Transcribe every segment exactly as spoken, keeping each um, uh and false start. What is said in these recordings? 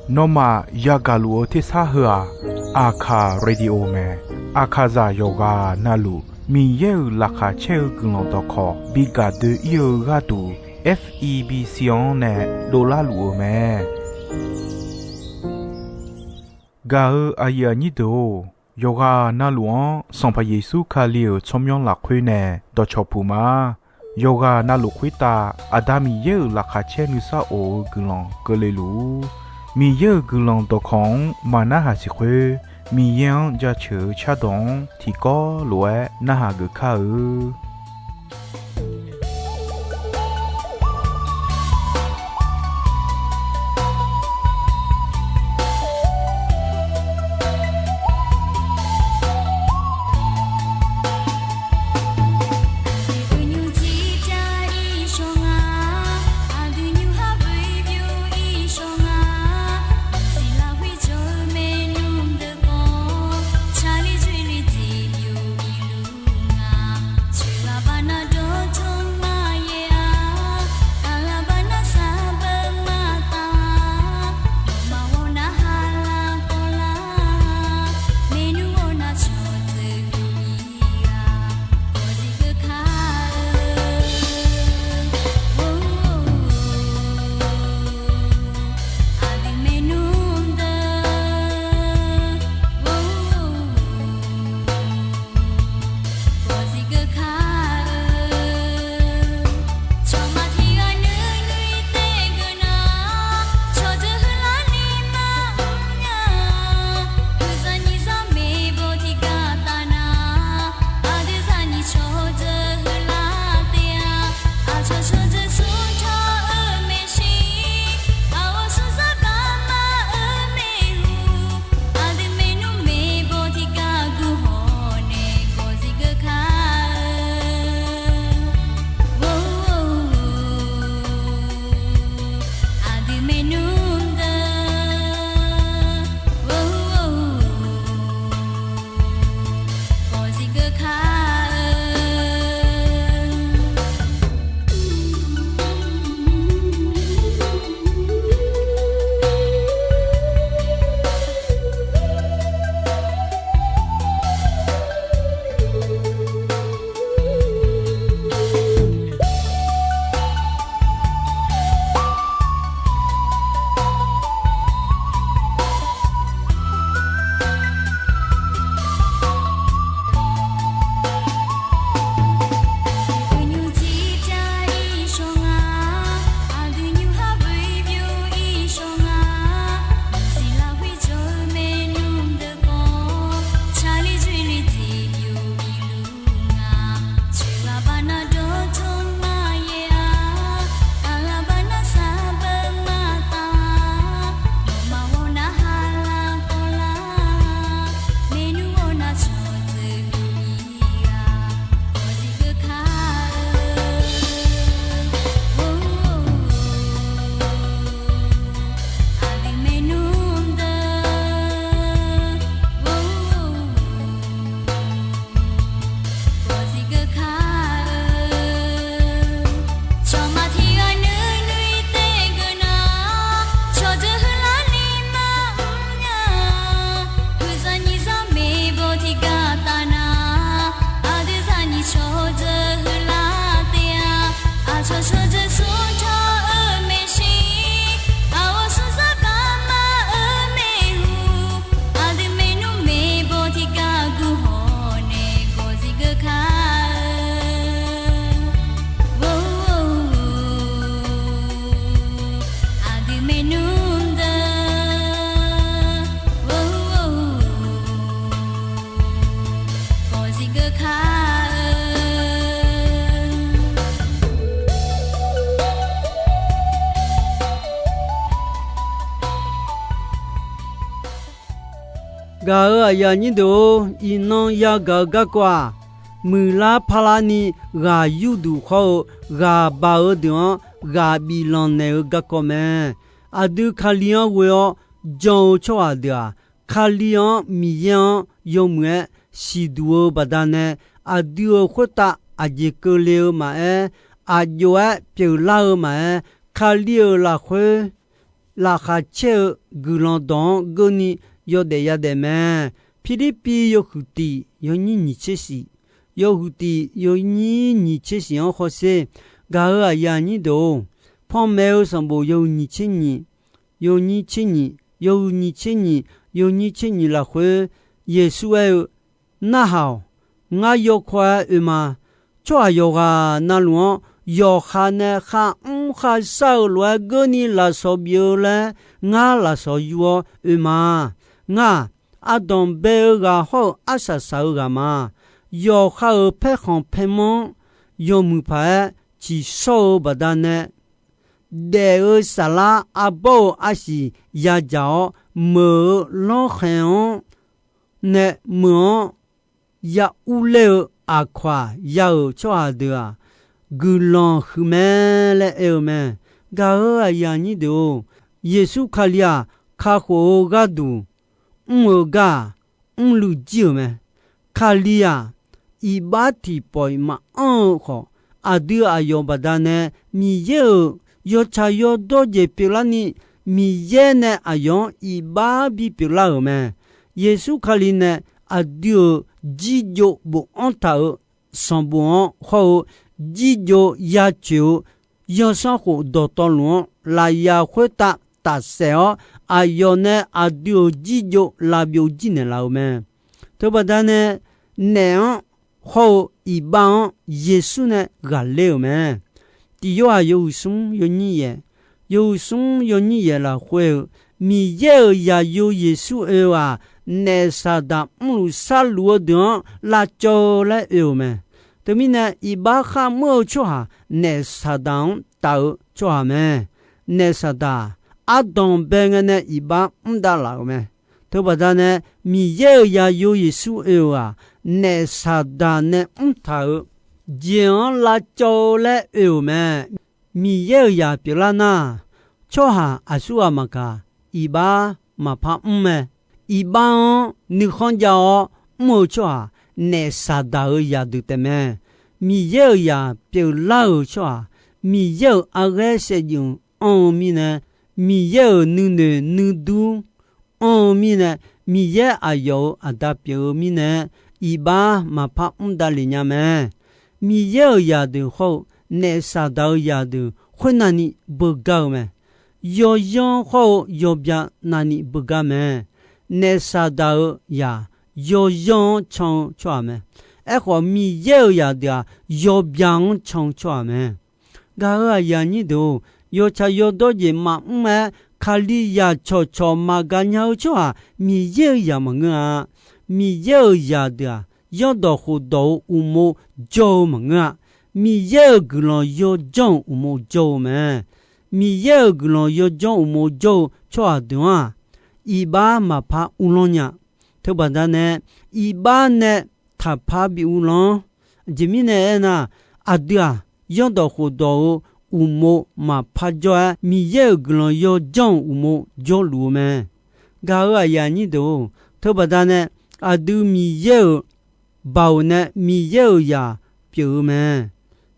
Nawmaf yagaq luf-eu tersar heu-aq, Aqkaq Radio mae. Aqkaqzaq yawqghaq navluf Miqyaer-euq laqkhaq caer-eu guiqlanq dawqkawq bi gaq doe-ir-eu gharduq, F E B C-anr nae dovlar luf-eu mae. Gaq-eu aqyuif aqnyir deuq-or, yawqghaq navluf-anr Sanqpaq Yeqsur Kali-euq tsawrmyanr lafkhoer nae dawqcawq puq ma. Yawqghaq navluf khoertav Aqda Miqyaer-euq laqkhaq caer nuisar of-eu guiqlanq keuvle luf-ur. Miqyaer-euq guiqlanq dawqkawq-anr maqnarhaq siq khoer, Miqyaer-anr jaceuq-eu cardawq-anr tiqkawv lof-aer narhaq geuf kar-eu. Gaq-euq aqyuif aqnyir deuq-or, iqnan yagaq-eu garkawv-aq, muiqlar parlarni ghaq yurduq hawr-eu ghaq baq-eu deuq-anr ghaq biflanq naeq-eu garkawv mae. Aqdui Kali-anr ghoe-awr jan-eu tsawrhaq deuq-aq, Kali-anr Miqyaer-anr yawmuiq-aer siqduq-eu baqdanae, aqdui-euq khoertav aqjeq keuvle-eu maqaer, aqjox-aer pyeuflar-eu maqaer, Kali-euq lafkhoer laqkhaq caer-eu guiqlanq dawq-anr geurni yawdaef yadaef mae. Pirlirpiv yawhuiq tiq yawnyir nyiq tser shif, yawhuiq tiq yawnyir nyiq tser shif-anr hawsher. Gaq-euq aqyuif aqnyir deuq-or, Panmaeq-eu sanqbof yawhuiq nyiq tser nyiq, yawnyir tser nyiq, yawhuiq nyiq tser nyiq, yawnyir tser nyiq lafkhoer, Yeqsur aer-eu, Narhaq-awq. Ngar yawkawr-aer oe ma. Tsawrhaq yawqghaq navluf-anr yawqha nae kharmr kharshar-eu lof-aer geurni lafsawq bif-eu laer ngar lafsawq yur-awr oe ma. Ngar-aq, ardanq bae-eu ghaq hawr-eu arsaq saq-eu ghaq ma. Yawqha-euq paerkhanq paermanr-anr yawmuiq paq-aer ciqshawr-eu baqdanae, daef-eu saflar arbawr-eu arsiq yadzaq-awr, meuq-eu lanrkhaeq-anr nae meuq-anr ya urler-eu aqkawq-aq, ya-euq tsawrhaq deuq-aq, guiqlanq huiq mae laer aer-eu mae. Gaq-euq aqyuif aqnyir deuq-or, Yeqsur Kali-aq, kakhof-eu gharduq mr-eu gar-aq, mrluiv jir-euq mae. Kali-aq, iqbax tiqpawf-iq maqanr-eu khawf, aqdui aqyawf baqdanae Miqyaer-euq yawtsaq yawdawr jeq pyeuflarni, Miqyaer nae aqyawf-anr iqbax bipyeuf lar-euq mae. Yeqsur Kali nae aqdui-euq jirjov bofanr taq-euq sanqbof-anr hawr-eu jirjov yacoeq-eu zanrsanrkhof dawqtawvluf-anr lafyaq khoertav tafsaef-awr, aqyawf nae aqdui-euq jirjov lavbyov jir naeqlaf-euq mae. Teubaqda nae, naef-anr hawr-eu iqbax-anr Yeqsur nae ghaqler-euq mae. Tiq Yorhaq yawhuiq smr yawnyir yaef, yawhuiq smr yawnyir yaef lafkhoer-eu, Miqyaer-euq zaqyo Yeqsur oe-eu-aq, naef Saqdaq mrluf sharluf-eu deuq-anr lavcawv-eu laer oe-euq mae. Teumirnae, iqbax kharmr-eu tsawrhaq naef Saqdaq-anr taf-eu tsawrhaq mae. Naef Saqdaq ardanq bae ngae nae iqbax mr davlaf-euq mae. Teubaqda nae, Miqyaer-euq zaqyo Yeqsur oe-euq-aq, naef Saqdaq nae mrtaq-euq jeq-anr lavcawv-eu laer oe-euq mae. Miqyaer-euq zaq pyeuflar nar, tsawrhaq aqsurghaq maqkaq, iqbax maqpar mr mae. Iqbax-anr nuikhanr jav-awr mr-eu tsawrhaq, naef Saqdaq-euq zaqdeuq taefmae. Miqyaer-euq zaq pyeuflar-euq tsawrhaq, Miqyaer-euq arghaer saevdzeuf anr-eu mirnae, Miqyaer-euq nuinoeq nuidur anr-eu mirnae, Miqyaer aqyawf-euq aqda pyeuf-eu mirnae, iqbax maqpar mr davlef nya mae. Miqyaer-euq zaqdeuq hawr-eu naef Saqdaq-euq zaqdeuq khoernavni beugar-eu mae. Yawzanr hawr-eu yawbya navni beugar mae. Naef Saqdaq-euq zaq yawzanr-anr can-eu tsawrhaq mae. Aerkhawf, Miqyaer-euq zaqdeuq-aq, yawbya-anr can-eu tsawrhaq mae. Gaq-euq aqyuif aqnyir deuq-or, yawtsaq yawdawr jeq maqmr-aer, Kalizaq cawqcawq maqgaq nya-eu tsawrhaq, Miqyaer-euq zaq maqngeur-a. Miqyaer-euq zaqdeuq-aq, zanrdawq khofdawq-euq uqmov jawr-eu maqngeur-a. Miqyaer-euq guiqlanq yawdzanr-euq uqmov jawr-eu mae. Miqyaer-euq guiqlanq yawdzanr uqmov jawr-eu tsawrhaq deuq-anr-aq, iqbax maqpar uvlanr nya. Teubaqda nae, iqbax nae taqpar bi uvlanr. Aqjeq mirnae aernar, aqdui-aq, zanrdawq khofdawq-euq uqmov maqpar jawr-aer, Miqyaer-euq guiqlanq yawdzanr-euq uqmov jawrluf-eu mae. Gaq-euq aqyuif aqnyir deuq-or, teubaqda nae aqdui Miqyaer-euq baoq nae Miqyaer-euq zaq pyeuf-eu mae.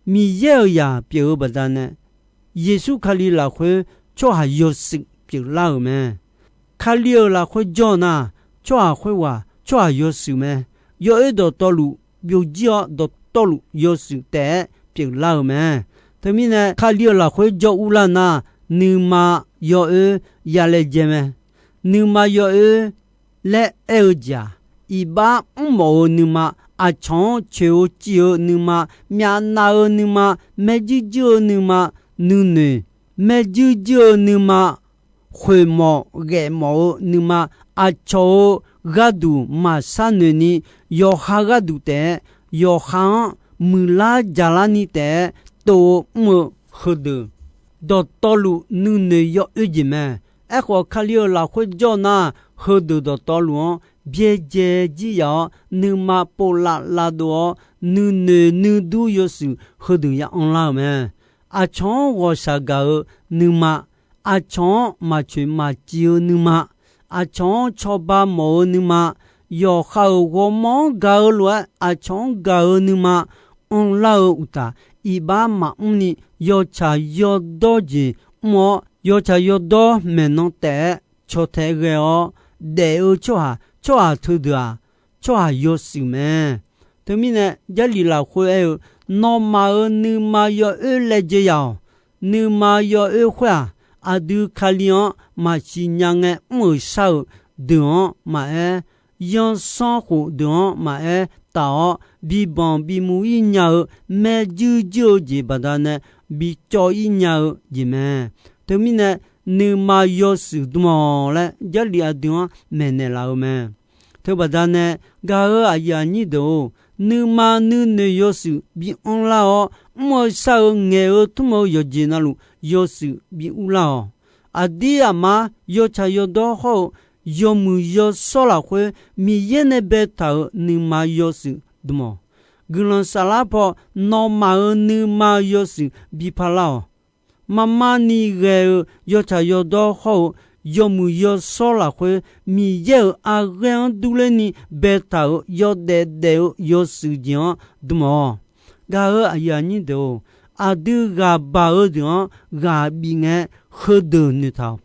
Miqyaer-euq zaq pyeuf-eu baqdanae, Yeqsur Kali lafkhoer tsawrhaq yawshuif pyeuflar-euq mae. Kali-euq lafkhoer jawr nar, tsawrhaq khoerghaq tsawrhaq yawshuif mae. Yawoer dawqtawvluf byovjir-awr, dawqtawvluf yawshuif taef-aer pyeuflar-euq mae. Teumirnae, Kali-euq lafkhoer jawr urlar nar, nuima yawoer yalaejae mae. Nuima yawoer laer aer-eu jeq-aq, iqbax mrmawf-eu nuima, aqcawq-anr coeq-eu civ-eu nuima, myavnav-eu nuima, maerjuir juir-eu nuima, nuinoeq maerjuir juir-eu nuima, khoeqmawf ghaefmawf-eu nuima, aqcawq-euq gharduq maqshar noeqni, yawqha gharduq taef-aer, yawqha-anr muiqlar jaqlarni taef-aer tov-eu mr-eu heudeuq, dawqtawvluf nuinoeq yawoer jeq mae. Aerkhawf, Kali-euq lafkhoer jawr nar, heudeuq dawqtawvluf-anr byaerdzae jir yaf-awr, nuima povlav lavdov-awr, nuinoeq nuidur yawshuif heudeuq ya anrlar-euq mae. Aqcawq-anr ghawqshaq gaq-eu nuima, aqcawq-anr maqcoeq maqciv-eu nuima, aqcawq-anr cawba mawf-eu nuima, yawqha-euq ghawrmawr-anr gaq-eu lof-aer aqcawq-anr gaq-eu nuima, anrlar-eu uqtaf, iqbax maqmr ni yawtsaq yawdawr jeq mr-awr, yawtsaq yawdawr maeqnan taef-aer caw tae ghae-awr daef-eu tsawrhaq, tsawrhaq teudeuq-aq, tsawrhaq yawshuif mae. Teumirnae, Jarlif lafkhoer aer-eu, nawmaf-euq nuima yawoer laejae yaq-awq. Nuima yawoer khoer-aq, aqdui Kali-anr maqsiq nya ngae mr-euq shar-eu deuq-anr maqaer, yansanr khof deuq-anr maqaer taf-awr, bibanq bimuv-ir nya-eu maerjuir juir-eu jeq baqdanae bicawv-ir nya-eu jeq mae. Teumirnae, nuima yawshuif dm-awq laer Jarlif aqdui-anr maeqnaeq laf-eu mae. Teubaqdanae, gaq-eu aqyuif aqnyir deuq-or, nuima nuinoeq yawshuif bi anrlar-awr, mr-eu shar-eu ngaeq-eu tmr-eu yawqjeq navluf yawshuif bi urlar-awq. Aqdir aqmar yawtsaq yawdawr hawr-eu yawmuiq yawshawr lafkhoer Miqyaer nae baetaq-euq nuima yawshuif dm-awq. Guiqlanq saflar paw nawmaf-euq nuima yawshuif bi parlar-awq. Marmarni ghae-eu yawtsaq yawdawr hawr-eu yawmuiq yawshawr lafkhoer Miqyaer-euq aqghaer-anr durler ni baetaq-euq yawdaef daef-eu yawshuif jeq-anr dm-awq. Gaq-eu aqyuif aqnyir deuq-or, aqdui ghaq baq-eu deuq-anr ghaq bif ngae heudeuq noeqtaq-awq.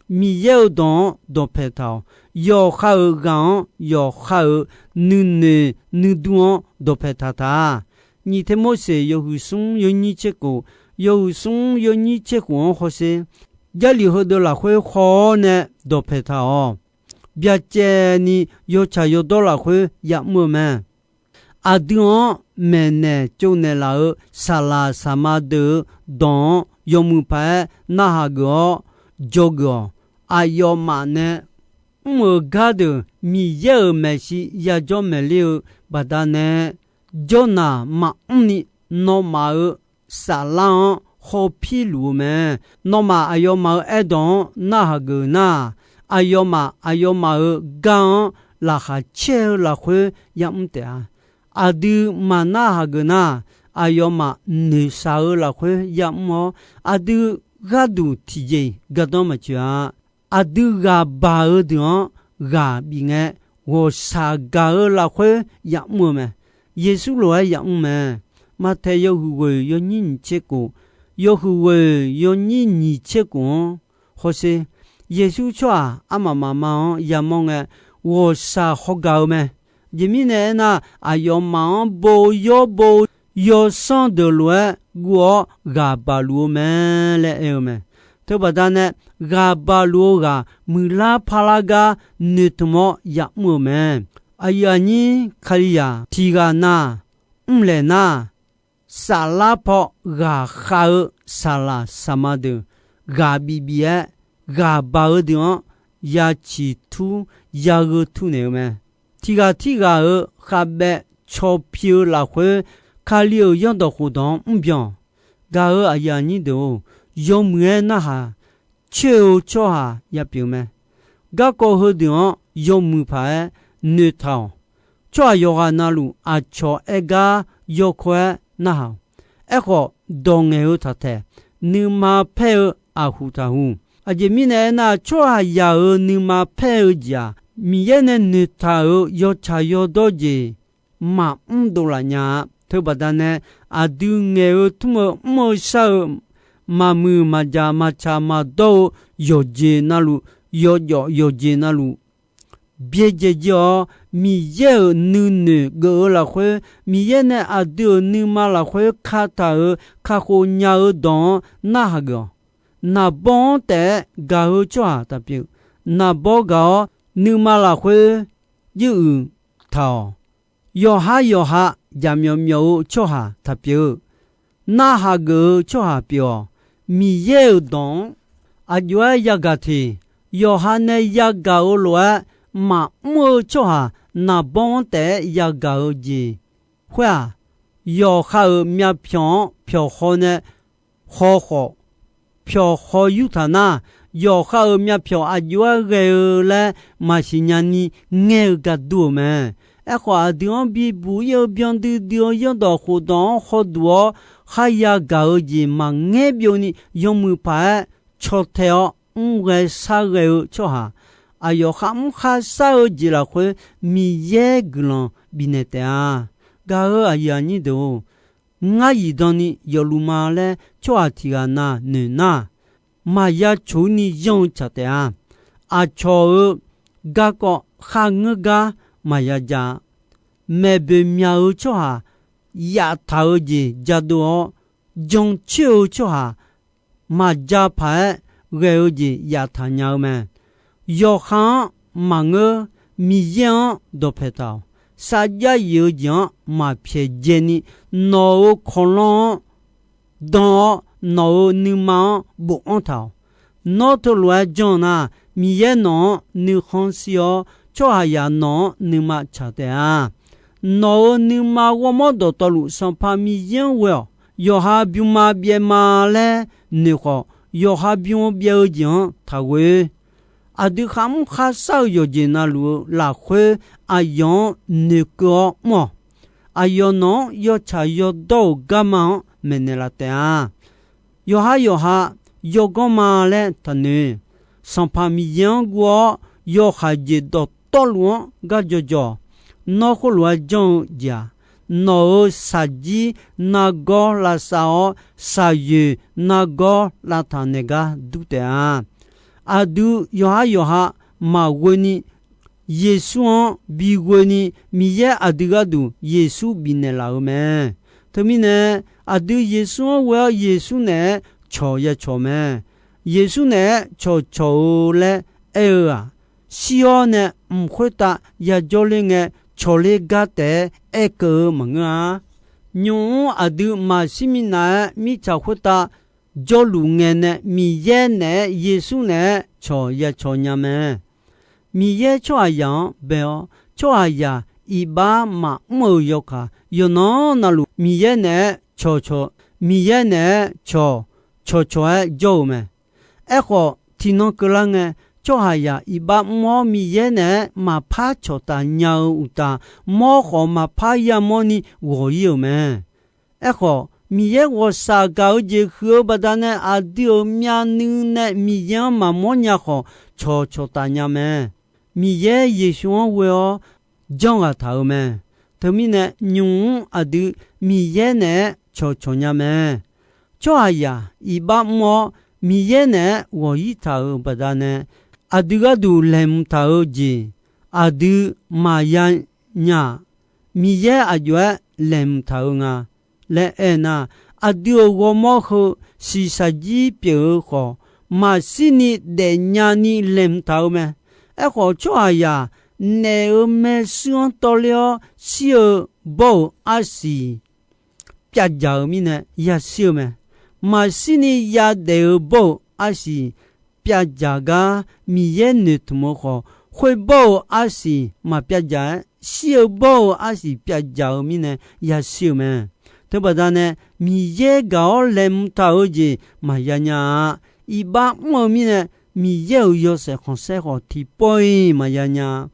Miqyaer-euq dawq-anr dawqpaeq taq-awq. Yawqha-euq ghaq-anr yawqha-euq nuinoeq nuidur-anr dawqpaeq taq taq. Nyiq Termorseq yawhuiq smr yawnyir tser khof, yawhuiq smr yawnyir tser khof-anr hawsher. Jarlif heudeuq lafkhoer haw-awr nae dawqpaeq taq-awq. Byacaevni yawtsaq yawdawr lafkhoer yamr-eu mae. Aqdui-anr maeqnaeq tsovnaeq laf-euq saqlaq saqma deuq-eu dawq-anr yawmuiq paq-aer narhaq geuf-awr dzawgeuf-awq. Aqyawfmaf nae mr-euq gardeuq Miqyaer-euq maeqshi yajawr maeqler-eu baqdanae, jawrnaq maqmr ni nawmaf-euq saflar-anr hawpir luf-eu mae. Nawmaf aqyawfmaf-euq aerdawq-anr narhaq geuf nar, aqyawfmaf aqyawfmaf-euq gar-anr laqkhaq caer-eu lafkhoer yamr taef-a. Aqdui maqnarhaq geuf nar, aqyawfmaf noeqshaq-eu lafkhoer yamr-awr, aqdui gharduq tiqjeq-iq gardanr maqtsoeq-a. Aqdui ghaq baq-eu deuq-anr ghaq bif ngae, ghawqshaq gaq-eu lafkhoer yamr-eu mae. Yeqsur lof-aer yamr mae. Maqtaeq yawhuiq ghoeq yawnyir nyiq tser khof, yawhuiq ghoeq yawnyir nyiq tser khof-anr hawsher. Yeqsur tsawrhaq armaf mafma-anr yamawr ngae, ghawqshaq hawgaq-eu mae. Aqjeq mirnae aernar, aqyawfmaf-anr bo yawr bo yawsanr deuq lof-aer guv-awr ghaq baq luf-eu mae laer aer-eu mae. Teubaqda nae ghaq baq luf-eu ghaq muiqlar parlar gar noeqtmq-awr yamr-eu mae. Aqyuif aqnyir Kalizaq tiq ghaq na mrlaeq nar, saflar paw ghaqkhav-eu saqlaq saqma deuq ghaq bif bif-aer, ghaq baq-eu deuq-anr ya ciq tur ya gheu tur naeq-eu mae. Tiq ghaq tirghaq-euq khavbaev caw pi-eu lafkhoer, Kali-euq zanrdawq khofdawq-anr mrbyan. Gaq-eu aqyuif aqnyir deuq-or, yawmuiq-aer narhaq coer-eu tsawrhaq ya pyeuf mae. Garkawv heudeuq-anr yawmuiq paq-aer noeqtaq-awq. Tsawrhaq yawqghaq na luf aqcawq aer gar yawkawr-aer narhaq-awq. Aerkhawf, dawq ngaeq-eu taq taeq, nuima paer-eu aqhuq taq huq. Aqjeq mirnae aernar, tsawrhaqzaq-euq nuima paer-eu jeq-aq, Miqyaer nae noeqtaq-euq yawtsaq yawdawr jeq maqmr dovlaf nya-a. Teubaqda nae, aqdui ngaeq-eu tmr-eu mr-eu shar-eu maqmuiq maqjaq maqtsaq maqdawr-eu yawqjeq na luf, yawjawf yawqjeq na luf, byaerdzae jir-awr, Miqyaer-euq nuinoeq geuf-eu lafkhoer, Miqyaer nae aqdui-euq nuima lafkhoer kataq-euq kakhof nya-eu dawq-anr narhaq geuf-awq. Naqbawr-anr taef-aer gaq-eu tsawrhaq taq pyeuf. Naqbawr gaq-awr nuima lafkhoer juiruiq taq-awq. Yawqhar yawqha jaqmyawf myawf-eu tsawrhaq taq pyeuf-eu, narhaq geuf-eu tsawrhaq pyeuf-awq. Miqyaer-euq dawq-anr aqjox-aer yagaq teq. Yawqha nae yagaq-eu lof-aer maqmr-eu tsawrhaq naqbawr-anr taef-aer yagaq-eu jeq khoer-aq, yawqha-euq myavpyawq-anr pyawqhaw nae haw khawf, pyawqhaw yurtaq nar, yawqha-euq myavpyawq aqjox-aer ghae-eu laer maqsiq nyani ngaer-eu gar dur-eu mae. Aerkhawf, aqdui-anr bibuq ir-eu byan duidui-eu zanrdawq khofdawq-anr hawduq-awr kharya gaq-eu jeq maqngaer byovni, yawmuiq paq-aer caw tae-awr mr ghae shar ghae-eu tsawrhaq, aqyawf kharmr kharshar-eu jeq lafkhoer Miqyaer guiqlanq bifnaeq taef-a. Gaq-eu aqyuif aqnyir deuq-or, ngar zifdan ni yawfluf ma laer tsawrhaq tiq ghaq na noeq nar, maqya coq-ir ni yanr-eu tsaq taef-a. Aqcawq-euq garkawv kharngeur gar maqya ja-a. Maeqboeq myaq-eu tsawrhaq yaftaq-eu jeq jadov-awr, jancoer-eu tsawrhaq maqja paq-aer ghae-eu jeq yaftaq nya-eu mae. Yawqha-anr maqngeur, Miqyaer-anr dawqpaeq taq-awq. Sarjax yif-eu jeq-anr maqpyaeq dzae ni, nawq-euq kawqlanr-anr dan-awr, nawq-euq nuima-anr bofanr taq-awq. Nawr teulof-aer janr nar, Miqyaer nawq-anr nuikhanr shir-awr, tsawrhaqzaq nawq-anr nuima tsaq taef-a. Nawq-euq nuima ghawrmawr dawqtawvluf Sanqpaq Miqyaer-anr ghoe-awq. Yawqha bym ma byaev ma laer noeq khawf, yawqha bym-eu byaev-eu jeq-anr taqghoe. Aqdui kharmr kharshar-eu yawqjeq navluf-eu lafkhoer aqyawf-anr noeqkeuv-awr mr-awq. Aqyawf nawq-anr yawtsaq yawdawr-euq garma-anr maeqnaeq laf taef-a. Yawqha yawqha yawganr ma laer taqnoeq. Sanqpaq Miqyaer-anr guv-awr, yawhaiq jeq dawqtawvluf-anr gar jawjawq. Nawr khoerlof-aer janr-eu jeq-aq, nawq-euq shaqjir nargawr lavsav-awr, shaqyoeq nargawr lavtaq naeq gar dur taef-a. Aqdui yawqha yawqha maqghoe ni, Yeqsur-anr bighoe ni, Miqyaer aqdui gharduq Yeqsur bifnaeq laf-eu mae. Teumirnae, aqdui Yeqsur-anr ghoe-awr Yeqsur naeq-aer cawq ya cawq mae. Yeqsur naeq-aer cawqcawq-eu laer aer-eu-aq, shir-awr nae mq khoertav yajawr ler ngae, cawqler gar taef-aer aerkeuv-eu maqngeur-a. Nymq-mr aqdui maqshir minav-aer mirtsaq khoertav jawrluf ngae nae, Miqyaer naeq-aer Yeqsur naeq-aer cawq ya cawq nya mae. Miqyaer tsawrhaqzaq-anr bae-awr, tsawrhaqzaq iqbax maqmr-euq yawkaq yawqnan navluf Miqyaer naeq-aer cawqcawq, Miqyaer naeq-aer cawq, cawqcawq-aer jawr-eu mae. Aerkhawf, tiqnan keuvlar ngae, tsawrhaqzaq iqbax mr-awr Miqyaer naeq-aer maqpar cawqtaf nya-eu uqtaf, mawr khawf maqpar yamawr ni ghawq-ir-euq mae. Aerkhawf, Miqyaer ghawqshaq gaq-eu jeq huiq-eu baqdanae, aqdui-euq myavnuiv nae Miqyaer-anr maqmawr nya khawf, cawqcawq taf nya mae. Miqyaer Yeqsur-anr ghoe-awr janrghaq taq-euq mae. Teumirnae, nymq-mr aqdui Miqyaer naeq-aer cawqcawq nya mae. Tsawrhaqzaq iqbax mr-awr Miqyaer naeq-aer ghawq-ir taq-euq baqdanae, aqdui gharduq laeqhmq taq-eu jeq aqdui maqya nya-aq, Miqyaer aqjox-aer laeqhmq taq-eu nga laer aernar, aqdui-euq ghawrmawr heu shiqshaq jir pyeuf-eu khawf, maqshir ni daefnya ni laeqhmq taq-eu mae. Aerkhawf, tsawrhaqzaq naef-euq maershuir-anr tawvler-awr shir-eu bawr-euq arsiq pyavdzaq-eu mirnae yashir-eu mae. Maqshir ni yadaef-eu bawr-euq arsiq pyavdzaq gar Miqyaer noeqtmq-eu khawf, khoer bawr-euq arsiq maqpyavdzaq-aer, shir-eu bawr-euq arsiq pyavdzaq-eu mirnae yashir-eu mae. Teubaqda nae, Miqyaer gaq-awr laeqhmq taq-eu jeq maqya nya-a. Iqbax mr-eu mirnae, Miqyaer-euq yawshaef khanqsaer khawf tiqpawf-iq maqya nya-a.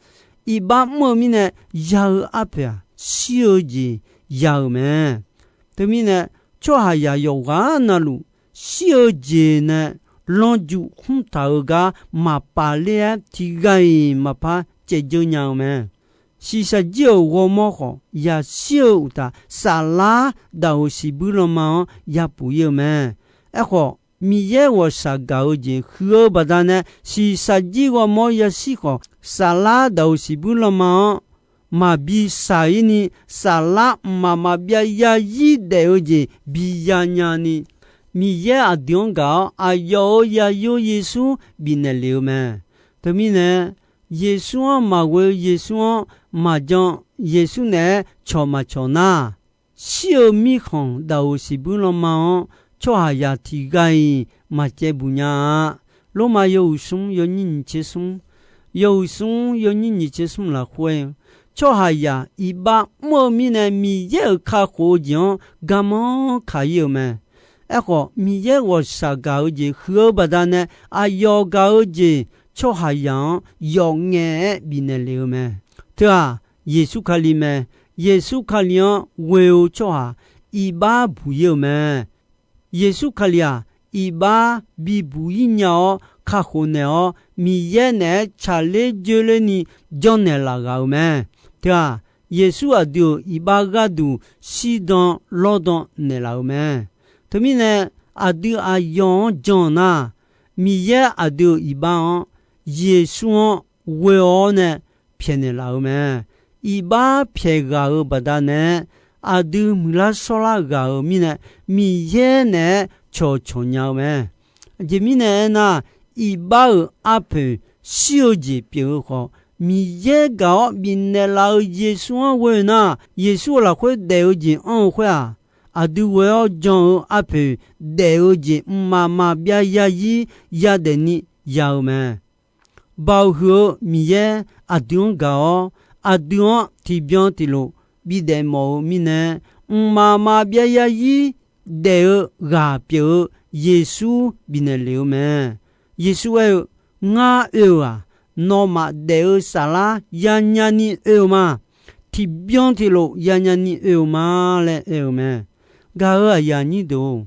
Iqbax mr-eu mirnae, ya-eu arpoeq-aq, shir-eu jeq ya-euq mae. Teumirnae, tsawrhaqzaq yawqghaq navluf, shir-eu jeq nae lanrju khmr taq-eu gar maqpaf ler-aer, tiqghaq-iq maqpar caevdzeur nya-eu mae. Shiqshaq jir-euq ghawrmawr khawf, yashir-eu uqtaf, saflar daq-euq siqbuir lanma-anr yapuf-ir-eu mae. Aerkhawf, Miqyaer ghawqshaq gaq-eu jeq huiq-eu baqdanae, shiqshaq jir ghawrmawr yashir khawf, saflar daq-euq siqbuir lanma-anr maqbi shaq-ir ni, saflar mqmaq maqbyav yazir daef-eu jeq bi yanya ni, Miqyaer aqdui-anr gaq-awr aqyawf-euq Zaqyo Yeqsur bifnaeq lef-eu mae. Teumirnae, Yeqsur-anr maqghoe, Yeqsur-anr maqjan, Yeqsur naeq-aer cawq maqcawq nar, shir-eu mirkhanq daq-euq siqbuir lanma-anr tsawrhaqzaq tiqghaq-iq maqcaevbuq nya-a. Lormav yawhuiq smr yawnyir nyiq tser smr, yawhuiq smr yawnyir nyiq tser smr lafkhoer-eu, tsawrhaqzaq iqbax mr-eu mirnae Miqyaer-euq kakhof-eu jeq-anr garmanr kaq-ir-euq mae. Aerkhawf, Miqyaer ghawqshaq gaq-eu jeq huiq-eu baqdanae, aqyawf gaq-eu jeq tsawrhaqzaq-anr yawf ngaef-aer bifnaeq lef-eu mae. Teu-aq, Yeqsur Kali mae. Yeqsur Kali-anr ghoe-eu tsawrhaq iqbax buq-ir-euq mae. Yeqsur Kali-aq, iqbax bibuq-ir nya-awr kakhof naeq-awr, Miqyaer naeq-aer tsaqler joerler ni janrnaeq laf ghaq-euq mae. Teu-aq, Yeqsur aqdui-euq iqbax gharduq shirdan lawrdan naeqlaf-euq mae. Teumirnae, aqdui aqyawf-anr jan-eu nar, Miqyaer aqdui-euq iqbax-anr Yeqsur-anr ghoe-awr nae pyaeqnaeq laf-euq mae. Iqbax pyaeq ghaq-euq baqdanae aqdui muiqlar shawrlar ghaq-euq mirnae, Miqyaer naeq-aer cawqcawq nya-eu mae. Aqjeq mirnae aernar, iqbax-euq arpoeq shir-eu jeq pyeuf-eu khawf, Miqyaer gaq-awr bifnaeq laf-eu Yeqsur-anr ghoe nar, Yeqsur-euq lafkhoer daef-eu jeq anr-eu khoer-aq, aqdui ghoe-awr jan-eu arpoeq daef-eu jeq mqmaq maqbyav yarzir yadaef ni ya-eu mae. Baoq huiq-eu Miqyaer aqdui-anr gaq-awr, aqdui-anr tiqbyan tiqlof bidaef mawf-eu mirnae, mqmaq maqbyav yarzir daef-eu ghaq pyeuf-eu Yeqsur bifnaeq lef-eu mae. Yeqsur aer-eu, Ngar oe-euq-aq, nawmaf daef-eu saflar yanya ni oe-eu ma. Tiqbyan tiqlof yanya ni oe-eu ma laer aer-eu mae. Gaq-euq aqyuif aqnyir deuq-or,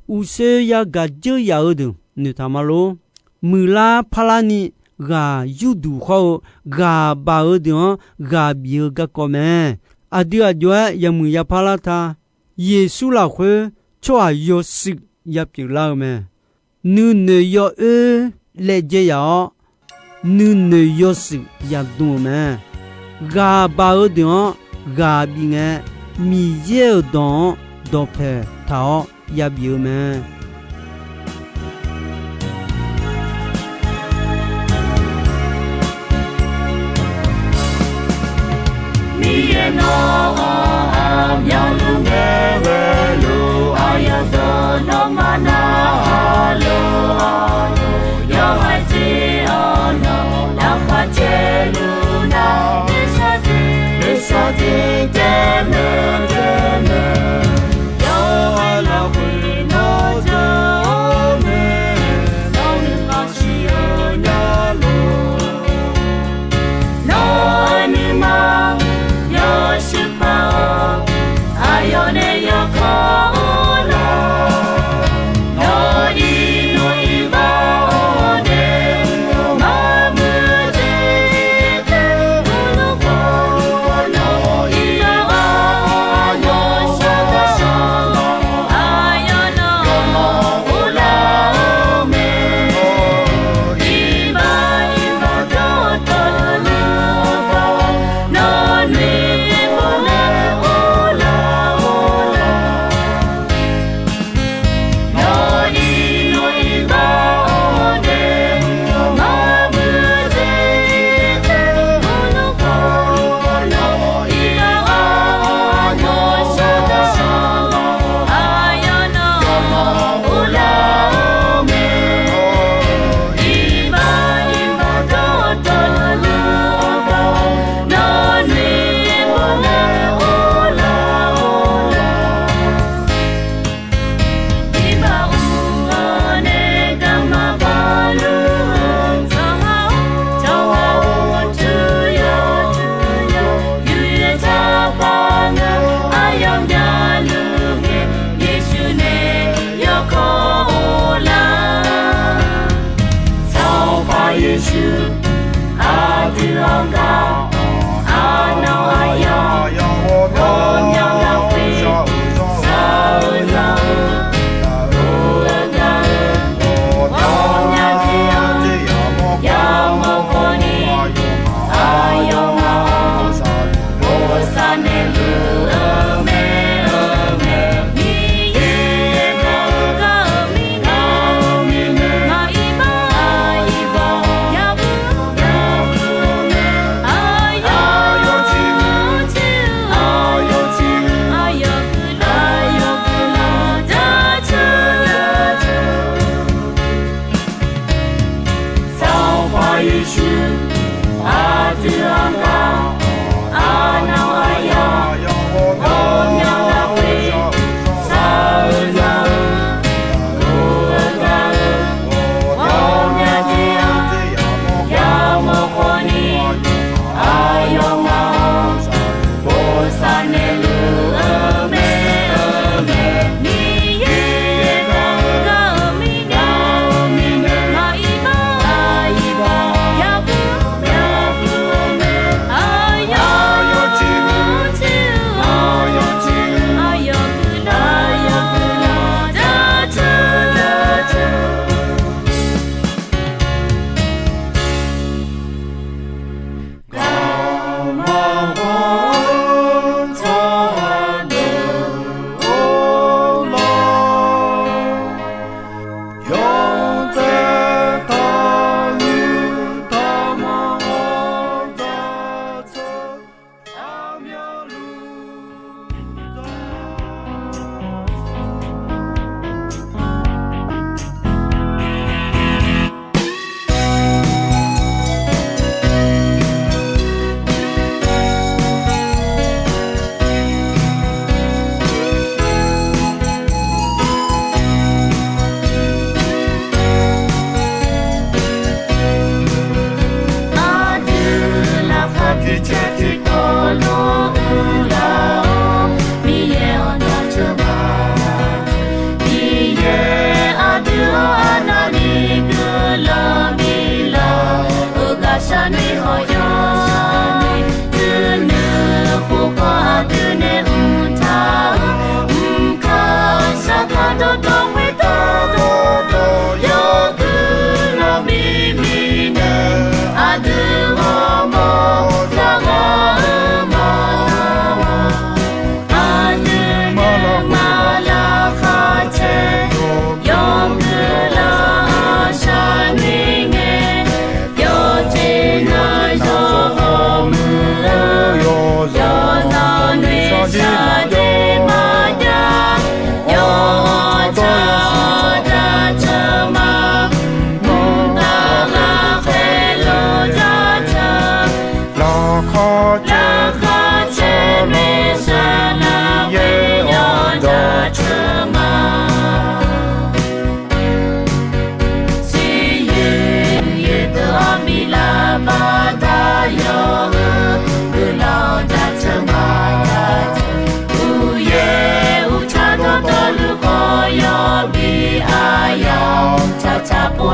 uqshoe yagaq dzeur yaf-eu deuq noeqtaq ma lor. Muiqlar parlar ni ghaq yurduq khawr-eu ghaq baq-eu deuq-anr ghaq bif-eu garkawv mae. Aqdui aq jov-aer yamuiq yapar lar ta. Yeqsur lafkhoer tsawrhaq yawshuif yapyeuf lar-eu mae. Nuinoeq yawoer laejae yaf-awr, nuinoeq yawshuif yadm-euq mae. Ghaq baq-eu deuq-anr ghaq bif ngae, Miqyaer-euq dawq-anr dawqpaeq taq-awr yabif-eu mae. Miqyaer nawr-aq, aqmyanluf ngae ghaeluf, aqyawf deuq nawmaf narhaq luf-awr, yawhaiq jeq-awr nawq lafkhoer caeluf nar, nuisar jeq, nuisar jeq taef mae, taef mae. Yawqha lafkhoer nawr jawr-eu mae, nawr nuima siq-eu nya luf. Nawr-eu nuima yawshuif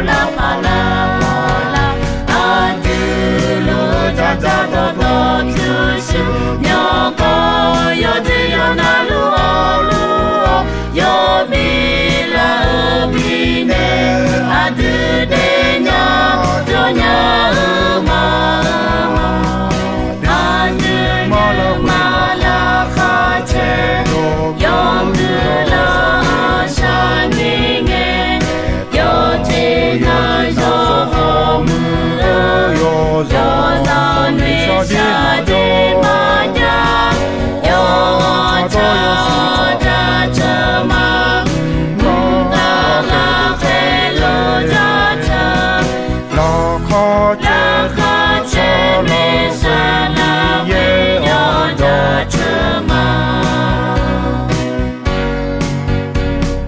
Lavpaq lavpaq lar, aqdui luf-eu dzardzar dawqdawq pyurshuir, yawqgawq yawdui yawqnav luf-awr luf-awr, yawbi lar-eu mirnae, aqdui daefnya dawrnya-eu ma. Aqdui nuima lafkhoer caer, yawmuiq lar-awr shar ni ngae, yawjeq navzawr hawmuiq-eu, yawzanr noeqshaq jeq maqjav, yawqha cawq jaceuq ma. Mqtav lafkhoer luf jaceuq, laqkhaq caer Miqyaer-anr jaceuq ma.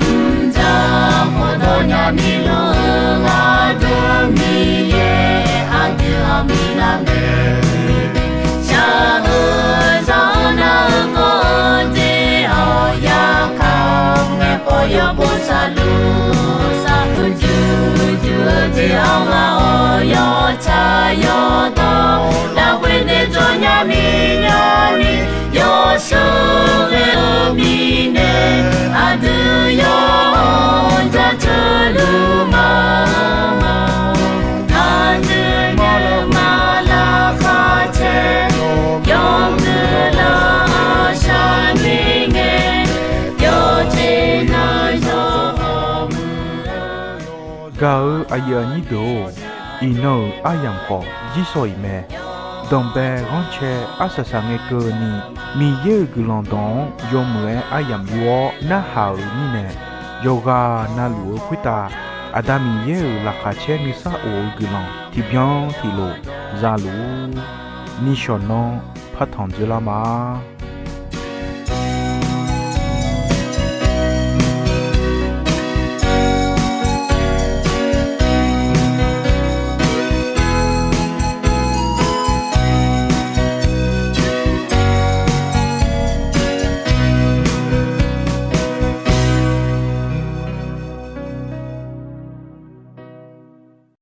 Mqdzaq khofdawq nyani luf-eu gharduq, Miqyaer aqdui-anr bi lar mae. Shaq-eu zanr-eu nar-eu kawv-eu jeq-awq, yarkhaq-awr ngaeqkhawf yawbo saqluf saqluf, juq juq-eu jeq-awr ghaq-awr yawtsaq yawdawr, lafkhoer daef dzawr nyani nyani, yawsheuq ghae-eu mirnae, aqdui yawqha-anr jaceuq luf ma. Aqdui nuima lafkhoer caer, yawmuiq lar-awr shar ni ngae, yawjeq navzawr hawmuiq-eu. Gaq-eu aqyuif aqnyir deuq-or, iqnan-euq aryamq khawf jirsawq iq mae. Danqbae ghanrcae arsaq saq ngae keuvni, Miqyaer-euq guiqlanq dawq-anr yawmuiq-aer aryamq yur-awr narhaq-euq mirnae, yawqghaq navluf-eu khoertav Aqda Miqyaer-euq laqkhaq caer nuisar of-eu guiqlanq tiqbyan tiqlof za luf-ur. Nishawq nanr partanq dzoerlar ma.